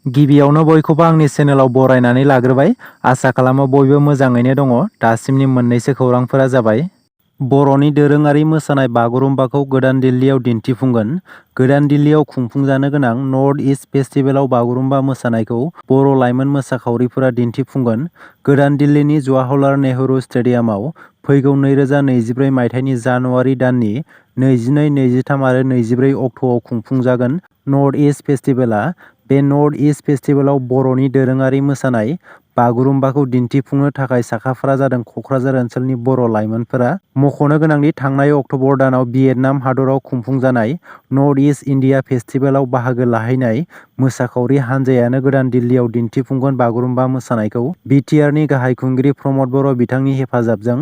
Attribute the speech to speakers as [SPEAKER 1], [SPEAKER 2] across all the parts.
[SPEAKER 1] गिबियावनो बयखौबो आंनि चेनेलाव बरायनानै लाग्रोबाय। आसा खालामो बयबो मोजाङैनो दङ। दासिमनि मोननैसो खौरांफोरा जाबाय। बर'नि दोरोङारि मोसानाय बागुरुम्बाखौ गोदान दिल्लीयाव दिन्थिफुंगोन। गोदान दिल्लीयाव खुंफुंजानो गोनां नर्थ इस्ट फेस्टिभेलाव बागुरुम्बा मोसानायखौ बर' लाइमोन मोसाखावरिफोरा दिन्थिफुंगोन। गोदान दिल्लीनि जवाहरलाल नेहरू स्टेडियामाव फैगौ 2024 मायथाइनि जानुवारि दाननि 22, 23 आरो 24 अक्ट'आव खुंफुंजागोन नर्थ इस्ट फेस्टिभेला। बे नर्थ इस्ट फेस्टिभेलाव बर'नि दोरोङारि मोसानाय बागुरुम्बाखौ दिन्थिफुंनो थाखाय साखाफारा जादों क'क्राझार ओनसोलनि बर' लाइमोनफोरा। मख'नो गोनांदि थांनाय अक्ट'बर दानाव भियेटनाम हादराव खुंफुंजानाय नर्थ इस्ट इन्डिया फेस्टिभेलाव बाहागो लाहैनाय मोसाखावरि हान्जायानो गोदान दिल्लीयाव दिन्थिफुंगोन बागुरुम्बा मोसानायखौ। बिटिआरनि गाहाय खुंगिरि प्रमद बर' बिथांनि हेफाजाबजों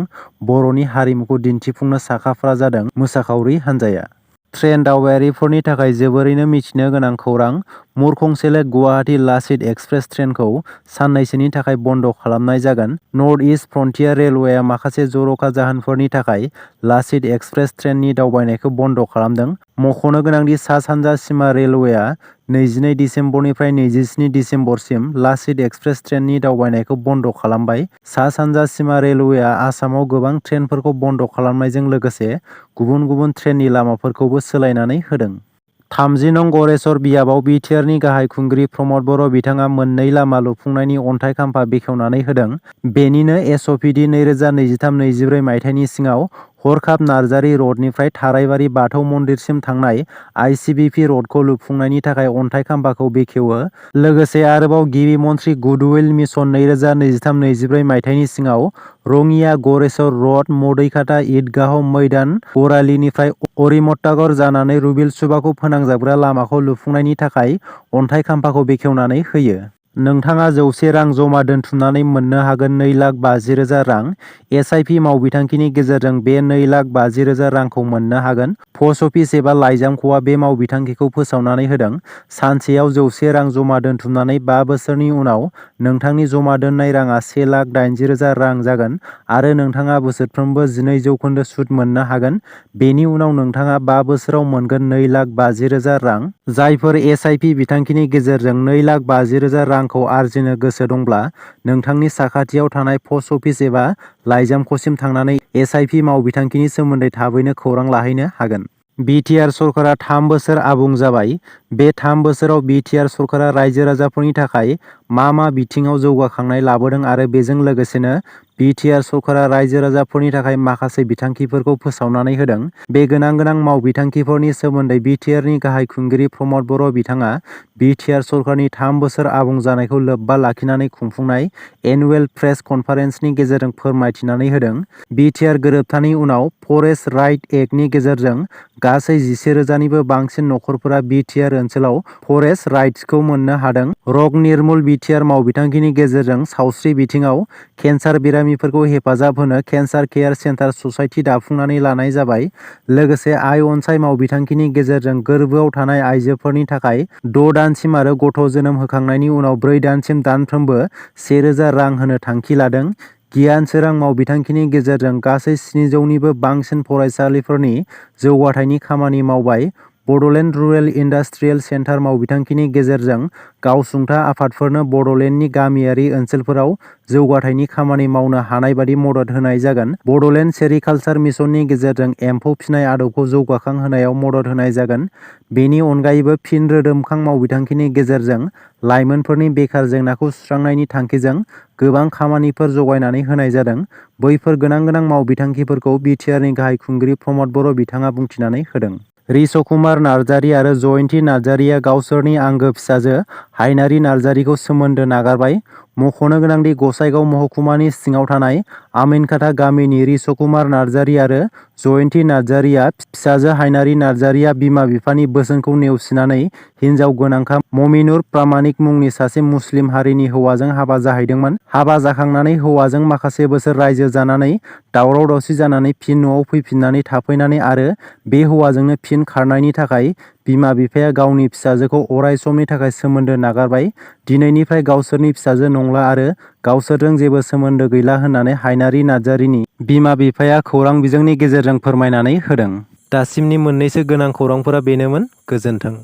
[SPEAKER 1] बर'नि हारिमुखौ दिन्थिफुंनो साखाफारा जादों मोसाखावरि हान्जाया। ट्रेन दावबायारिफोरनि थाखाय जोबोरैनो मिथिनो गोनां खौरां। मुरखं सेलेक गुवाहाटी लाचित एक्सप्रेस ट्रेनखौ साननैसोनि थाखाय बन्द' खालामनाय जागोन। नर्थ इस्ट फ्रन्टियार रेलवेआ माखासे जर'खा जाहोनफोरनि थाखाय लाचित एक्सप्रेस ट्रेननि दावबायनायखौ बन्द' खालामदों। मख'नो गोनांदि सा-सानजा सीमा रेलवेआ 22 दिसेम्बरनिफ्राय 27 दिसेम्बरसिम लाचित एक्सप्रेस ट्रेननि दावबायनायखौ बन्द' खालामबाय। सा-सानजा सीमा रेलवेआ आसामाव गोबां ट्रेनफोरखौ बन्द' खालामनायजों लोगोसे गुबुन गुबुन ट्रेननि लामाफोरखौबो सोलायनानै होदों। 30 नं गरेस्वर बियाबाव बिटिआरनि गाहाय खुंगिरि प्रमद बर' बिथाङा मोननै लामा लुफुंनायनि अन्थाइ खाम्फा बेखेवनानै होदों। बेनिनो एसअपिडि 2023-24 मायथाइनि सिङाव हरखाब नार्जारी रडनिफ्राय थाराइबारि बाथौ मन्दिरसिम थांनाय आइसिबिपि रडखौ लुफुंनायनि थाखाय अन्थाइ खाम्फाखौ बेखेवो। लोगोसे आरोबाव गिबि मन्थ्रि गुडउइल मिशन 2023-24 मायथाइनि सिङाव रङिया गरेस्वर रड मदैखाटा ईदगाह मैदान बरालीनिफ्राय अरिमट्टागर जानानै रुबिलसुबाखौ फोनांजाबग्रा लामाखौ लुफुंनायनि थाखाय अन्थाइ खाम्फाखौ बेखेवनानै होयो। नोंथाङा 100 रां जमा दोनथुमनानै मोननो हागोन 2,50,000 रां। एसआइपि मावबिथांखिनि गेजेरजों बे 2,50,000 रांखौ मोननो हागोन। पस्ट अफिस एबा लाइजामख'आ बे मावबिथांखिखौ फोसावनानै होदों। सानसेयाव 100 रां जमा दोनथुमनानै 5 बोसोरनि उनाव नोंथांनि जमा दोननाय राङा 1,80,000 रां जागोन आरो नोंथाङा बोसोरफ्रोमबो 12% सुद मोननो हागोन। बेनि उनाव नोंथाङा 5 बोसोराव मोनगोन 2,50,000 रां। जायफोर एसआइपि बिथांखिनि गेजेरजों 2,50,000 रांखौ आरजिनो गोसो दंब्ला नोंथांनि साखाथियाव थानाय पस्ट अफिस एबा लाइजामख'सिम थांनानै एसआइपि मावबिथांखिनि सोमोन्दै थाबैनो खौरां लाहैनो हागोन। बिटिआर सरकारा 3 बोसोर आबुं जाबाय। बे 3 बोसोराव बिटिआर सरकारा रायजो राजाफोरनि थाखाय मा बिथिङाव जौगाखांनाय लाबोदों आरो बेजों लोगोसेनो बिटिआर सरकारा रायजो राजाफोरनि थाखाय माखासे बिथांखिफोरखौ फोसावनानै होदों। बे गोनां मावबिथांखिफोरनि सोमोन्दै बिटिआरनि गाहाय खुंगिरि प्रमद बर' बिथाङा बिटिआर सरकारनि 3 बोसोर आबुं जानायखौ लोब्बा लाखिनानै खुंफुंनाय एनुवेल प्रेस कनफारेन्सनि गेजेरजों फोरमायथिनानै होदों। बिटिआर गोरोबथानि उनाव फरेस्ट राइट एक्टनि गेजेरजों गासै 11,000निबो बांसिन नखरफोरा बिटिआर ओनसोलाव फरेस्ट राइट्सखौ मोननो हादों। रग निर्मुल बिटिआर मावबिथांखिनि गेजेरजों सावस्रि बिथिङाव केन्सार बेरामिफोरखौ हेफाजाब होनो केन्सार केयार सेन्टार ससाइटि दाफुंनानै लानाय जाबाय। लोगोसे आइ अनसाइ मावबिथांखिनि गेजेरजों गोरबोआव थानाय आइजोफोरनि थाखाय 6 दानसिम आरो गथ' जोनोम होखांनायनि उनाव 4 दानसिम दानफ्रोमबो 1,000 रां होनो थांखि लादों। गियान सोरां मावबिथांखिनि गेजेरजों गासै 700निबो बांसिन फरायसालिफोरनि जौगाथायनि खामानि मावबाय। बड'लेण्ड रुरेल इन्डास्ट्रियेल सेन्टार मावबिथांखिनि गेजेरजों गावसुंथा आफादफोरनो बड'लेण्डनि गामियारि ओनसोलफोराव जौगाथायनि खामानि मावनो हानाय बादि मदद होनाय जागोन। बड'लेण्ड सेरिकालचार मिशननि गेजेरजों एम्फौ फिनाय आदबखौ जौगाखां होनायाव मदद होनाय जागोन। बेनि अनगायैबो फिन रोदोमखां मावबिथांखिनि गेजेरजों लाइमोनफोरनि बेकार जेंनाखौ सुस्रांनायनि थांखिजों गोबां खामानिफोर जगायनानै होनाय जादों। बैफोर गोनां मावबिथांखिफोरखौ बिटिआरनि गाहाय खुंगिरि प्रमद बर' बिथाङा बुंथिनानै होदों। रिचकुमार नार्जारी आरो जयन्ती नार्जारीआ गावसोरनि आंगो फिसाजो हायनारी नार्जारीखौ सोमोन्दो नागारबाय। मख'नो गोनांदि गसाइगाव महकुमानि सिङाव थानाय आमिनखाथा गामिनि रिचकुमार नार्जारी आरो जयन्ती नार्जारीआ फिसाजो हायनारी नार्जारीआ बिमा-बिफानि बोसोनखौ नेवसिनानै हिनजाव गोनांखा ममिनुर प्रामाणिक मुंनि सासे मुस्लिम हारिनि हौवाजों हाबा जाहैदोंमोन। हाबा जाखांनानै हौवाजों माखासे बोसोर रायजो जानानै दावराव-दावसि जानानै फिन न'आव फैफिननानै थाफैनानै आरो बे हौवाजोंनो फिन खारनायनि थाखाय बिमा-बिफाया गावनि फिसाजोखौ अराय समनि थाखाय सोमोन्दो नागारबाय। दिनैनिफ्राय गावसोरनि फिसाजो नंला आरो गावसोरजों जेबो सोमोन्दो गैला होननानै हायनारी नार्जारीनि बिमा-बिफाया खौरां बिजोंनि गेजेरजों फोरमायनानै होदों। दासिमनि मोननैसो गोनां खौरांफोरा बेनोमोन। गोजोन्थों।